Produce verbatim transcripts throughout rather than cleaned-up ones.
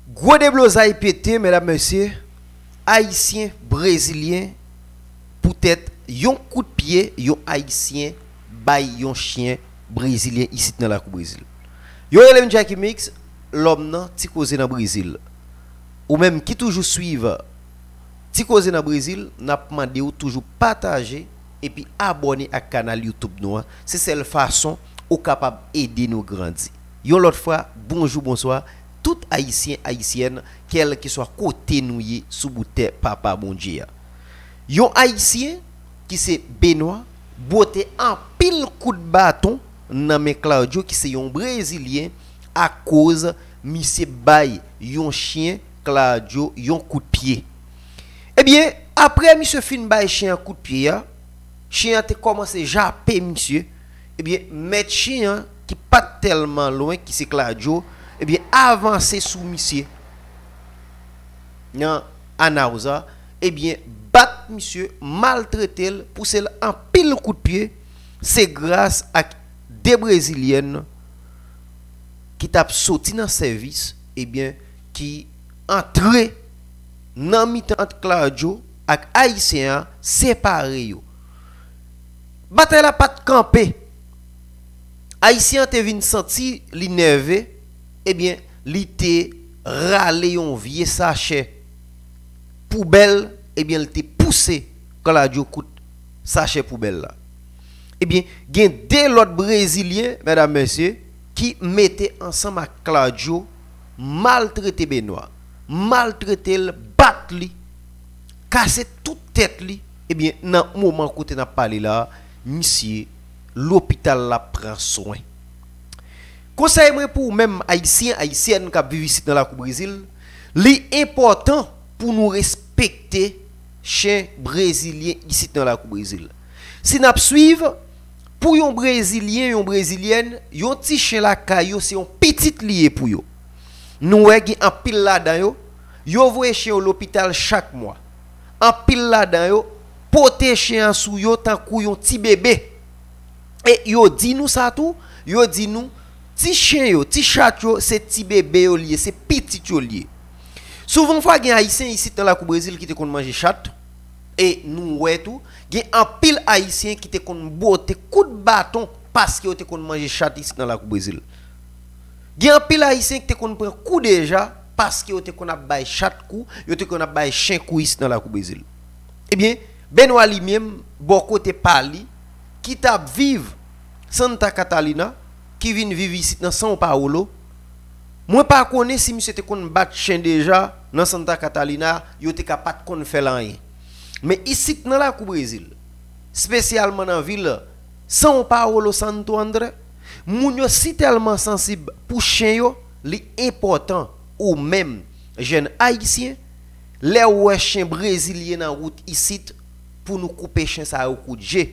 Gwo deblozay pete, medam, mesye. Ayisyen, brezilyen, poutèt yon kout pye, yon Ayisyen bay yon chen brezilyen isit nan lakou Brezil. Yo rele m Jacky Mix, lòm nan Ti Koze nan Brezil. Ou menm ki toujou swiv Ti Koze nan Brezil, n ap mande w toujou pataje epi abòne ak kanal YouTube nou an. Se sèl fason ou kapab ede nou grandi. Yon lòt fwa, bonjou, bonswa, tout Ayisyen, Ayisyèn, kèlkeswa kote nou ye sou bout tè Papa Bondye a. Yon Ayisyen ki se Benwa, bwote anpil kout baton nan men Claudio, ki se yon Brezilyen, akoz misye bay yon chen Claudio yon kout pye. Ebyen, apre misye fin bay chen an kout pye a, chen an te kòmanse jape misye. Ebyen, mèt chen an, ki pa t tèlman lwen, ki se Claudio, ebyen, avanse sou misye nan Anausa, ebyen, bat misye, maltrete l, pouse l anpil kout pye. Se gras ak de Brezilyèn ki t ap soti nan sèvis, ebyen, ki antre nan mitan ant Claudio ak Ayisyen an, separe yo. Batay la pa t kanpe. Ayisyen an te vin santi li nève, ebyen, li te rale yon vye sachè poubèl, ebyen, li te pouse Claudio kout sachè poubèl la. Ebyen, gen de lòt Brezilyen, medam, mesye, ki mete ansanm ak Claudio, maltrete Benwa, maltrete l, bat li, kase tout tèt li. Ebyen, nan moman kote n ap pale la, misye lopital la pran swen. Konsèy mwen pou ou menm, Ayisyen, Ayisyèn k ap viv isit nan lakou Brezil, li enpòtan pou nou respekte chen brezilyen isit nan lakou Brezil. Si n ap swiv, pou yon Brezilyen, yon Brezilyèn, yon ti chen lakay yo, se yon pitit li ye pou yo. Nou wè gen anpil ladan yo, yo voye chen yo lopital chak mwa. Anpil ladan yo pote chen an sou yo tankou yon ti bebe. E yo di nou sa tou, yo di nou, ti chen yo, ti chat yo, se ti bebe yo l ye, se pitit yo l ye. Souvan fwa gen Ayisyen isit nan lakou Brezil ki te konn manje chat, e nou wè tou, gen anpil Ayisyen ki te konn bwote kout baton paske yo te konn manje chat isit nan lakou Brezil. Gen anpil Ayisyen ki te konn pran kou deja paske yo te konn ap bay chat kou, yo te konn ap bay chen kou isit nan lakou Brezil. Ebyen, Benwa li menm, bò kote pa li, ki t ap viv Santa Catarina, ki vin viv isit nan São Paulo, mwen pa konnen si misye te konn bat chen deja nan Santa Catarina, yo te ka pa t konn fè l anyen. Men isit nan lakou Brezil, espesyalman nan vil São Paulo, Santo André, moun yo si tèlman sansib pou chen yo, li enpòtan ou menm, jèn Ayisyen, lè w wè chen brezilyen nan wout isit, pou nou koupe chen sa yo kout je.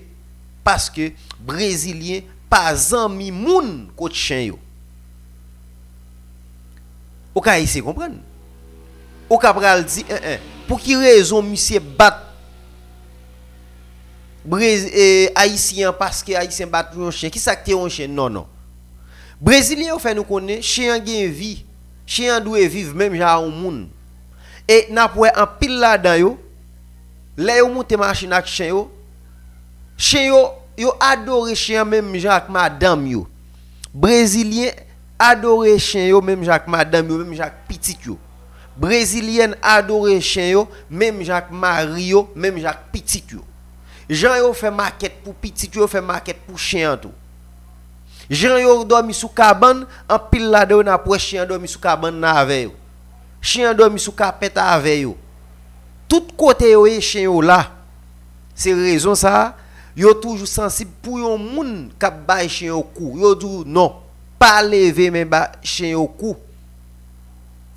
Paske brezilyen pa zanmi moun kot chen yo. Ou ka eseye konprann. Ou ka pral di, en, en, pou ki rezon misye bat Brez-, e, Ayisyen an paske Ayisyen bat yon chen? Kisa k te yon chen? Non, non. Brezilyen yo fè nou konnen chen an gen vi. Chen an dwe viv menm jan a yon moun. E n ap wè anpil ladan yo, lè yo moute machin ak chen yo, chen yo, yo adore chen an menm jan ak madanm yo. Brezilyen adore chen yo menm jan ak madanm yo, menm jan ak pitit yo. Brezilyèn adore chen yo menm jan ak mari yo, menm jan ak pitit yo. Jan yo fè makèt pou pitit yo, yo fè makèt pou chen an tou. Jan yo dòmi sou kabann, anpil ladan yo n ap wè chen an dòmi sou kabann nan avè yo. Chen an dòmi sou kapèt avè yo. Tout kote yo ye, chen yo la. Se rezon sa a, yo toujou sansib pou yon moun k ap bay chen yo kou. Yo di w non, pa leve men ba chen yo kou.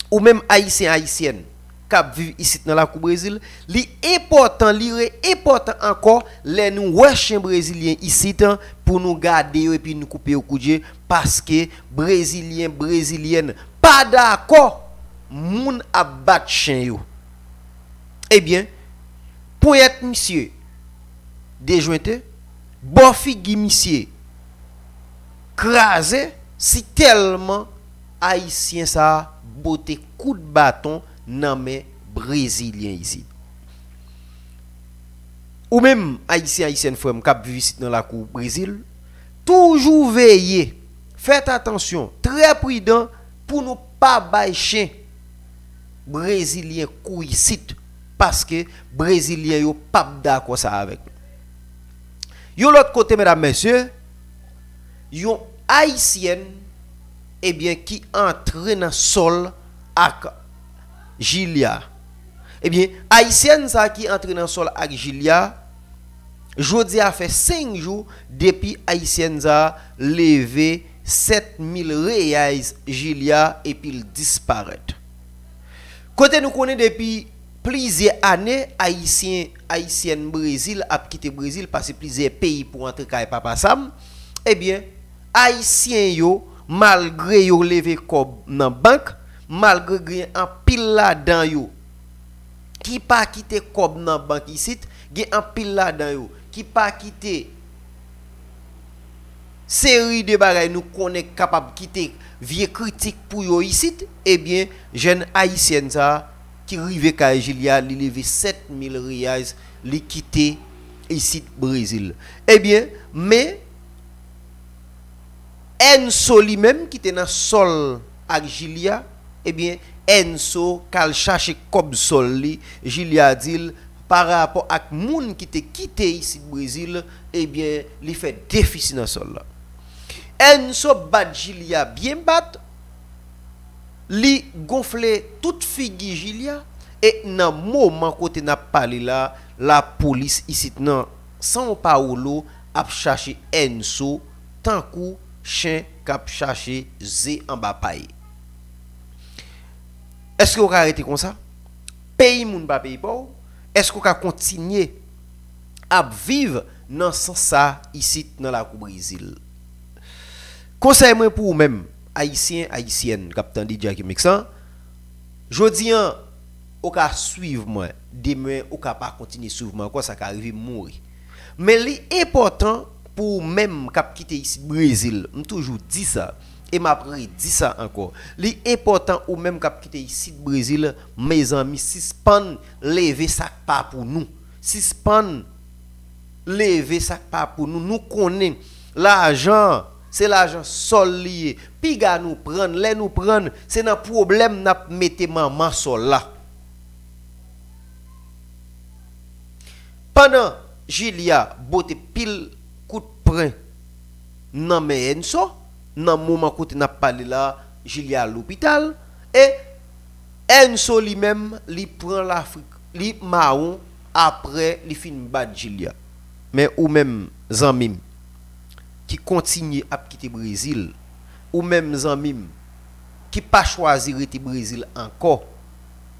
Ou menm Ayisyen, Ayisyèn k ap viv isit nan lakou Brezil, li enpòtan, li re enpòtan ankò lè nou wè chen brezilyen isit an pou nou gade yo epi nou koupe yo kout je, paske brezilyen, brezilyèn pa dakò moun ap bat chen yo. Ebyen, ponyèt misye dejwente, bò figi misye kraze, si tèlman Ayisyen sa a pote kout baton nan men Brezilyen isit. Ou menm, Ayisyen, Ayisyèn frè m k ap viv isit nan lakou Brezil, toujou veye, fèt atansyon, trè pridan pou nou pa bay chen Brezilyen kou isit, paske Brezilyen yo p ap dakò sa avèk nou. Yon lòt kote, medam, mesye, yon Ayisyèn, ebyen, ki antre nan sòl ak Julia. Ebyen, Ayisyèn sa ki antre nan sòl ak Julia, jodi a fè senk jou depi Ayisyèn sa leve sèt mil reais Julia epi l disparèt. Kote nou konnen depi plizyè ane, Ayisyen, Ayisyèn Brezil ap kite Brezil, pase plizyè peyi pou antre kay Papa Sam, ebyen, Ayisyen yo, malgre yo leve kòb nan bank, malgre gen anpil ladan yo ki pa kite kòb nan bank isit, gen anpil ladan yo ki pa kite seri de bagay nou konnen k kapab kite vye kritik pou yo isit, ebyen, jèn Ayisyèn sa ki rive kay Julia, li leve sèt mil reais, li kite isit Brezil. Ebyen, men Enso li menm ki te nan sòl ak Julia, ebyen, Enso k al chache kòb sòl li, Julia di l, pa rapò ak moun ki te kite isit Brezil, ebyen, li fè defisi nan sòl la. Enso bat Julia byen bat, li gonfle tout figi Julia, e nan moman kote n ap pale la, lapolis isit nan São Paulo ap chache Enso tankou chen k ap chache ze anba pay. Èske w ka rete konsa? Peyi moun pa peyi pa w? Èske w ka kontinye ap viv nan sans sa isit nan lakou Brezil? Konsèy mwen pou ou menm, Ayisyen, Ayisyèn k ap tande Jackie Mix lan, jodi an, ou ka swiv mwen, demen ou ka pa kontinye swiv mwen ankò, sa ka rive m mouri. Men li enpòtan pou ou menm k ap kite isit Brezil, m toujou di sa, e m ap redi sa ankò. Li enpòtan ou menm k ap kite isit Brezil, mezanmi, sispann leve sa k pa pou nou. Sispann leve sa k pa pou nou. Nou konnen lajan, se lajan sòl li ye. Piga nou pran l, lè nou pran l, se nan pwoblèm n ap mete manman sòl la. Pandan Julia bote pil kout pwen nan men Enso, nan moman kote n ap pale la, Julia lopital, e Enso li menm, li pran Lafrik, li mawon apre li fin bat Julia. Men ou menm, zanmi m, ki kontinye ap kite Brezil, ou menm, zanmi m, ki pa chwazi rete Brezil ankò,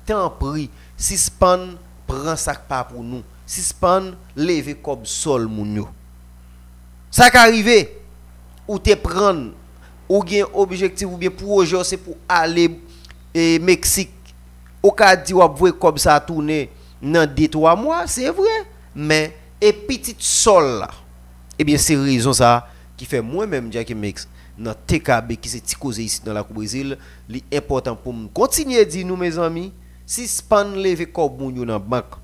tanpri, sispann pran sa k pa pou nou, sispann leve kòb sòl moun yo. Sa ka rive, ou te pran, ou gen objektif oubyen pwojè w se pou ale, e, Meksik. Ou ka di w ap voye kòb sa tounen nan de twa mwa, se vre, men e pitit sòl la? Ebyen, se rezon sa ki fè mwen menm, Jackie Mix, nan T K B, ki se Ti Koze isit nan lakou Brezil, li enpòtan pou m kontinye di nou, mezanmi, sispann leve kòb moun yo nan bank.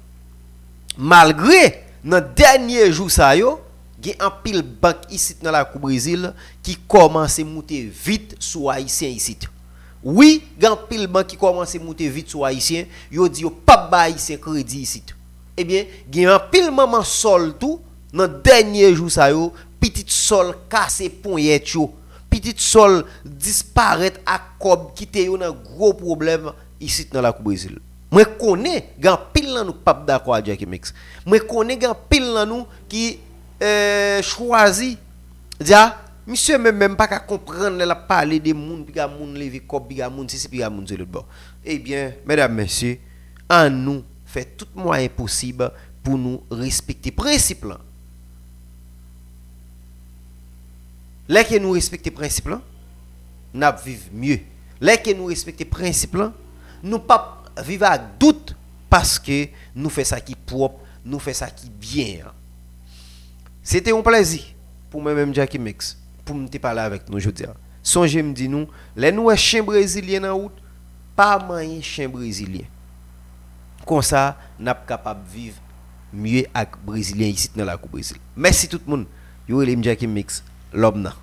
Malgre, nan dènye jou sa yo, gen anpil bank isit nan lakou Brezil ki kòmanse moute vit sou Ayisyen isit. Wi, gen anpil bank ki kòmanse moute vit sou Ayisyen, yo di yo p ap ba Ayisyen kredi isit. Ebyen, gen anpil manman sòl tou, nan dènye jou sa yo, pitit sòl kase ponyèt yo, pitit sòl disparèt ak kòb, kite yo nan gwo pwoblèm isit nan lakou Brezil. Mwen konnen gen anpil nan nou k p ap dakò ak Jackie Mix. Mwen konnen gen anpil nan nou ki, eh, chwazi di, a, misye menm, menm pa ka konprann lè l ap pale de moun, piga moun leve kòb, piga moun sesi, piga moun se lòt bò. Ebyen, medam, mesye, ann nou fè tout mwayen posib pou nou respekte prensip lan. Lè ke nou respekte prensip lan, n ap viv mye. Lè ke nou respekte prensip lan, nou p ap viv ak dout paske nou fè sa ki pwòp, nou fè sa ki byen an. Se te yon plèzi pou mwen menm, Jackie Mix, pou m te pale avèk nou jodi a. Sonje m di nou, lè nou wè chen brezilyen nan wout, Pa manyen chen brezilyen. Konsa, n ap kapab viv mye ak brezilyen isit nan lakou Brezil. Mèsi tout moun. Yo rele m Jackie Mix. Lòm nan.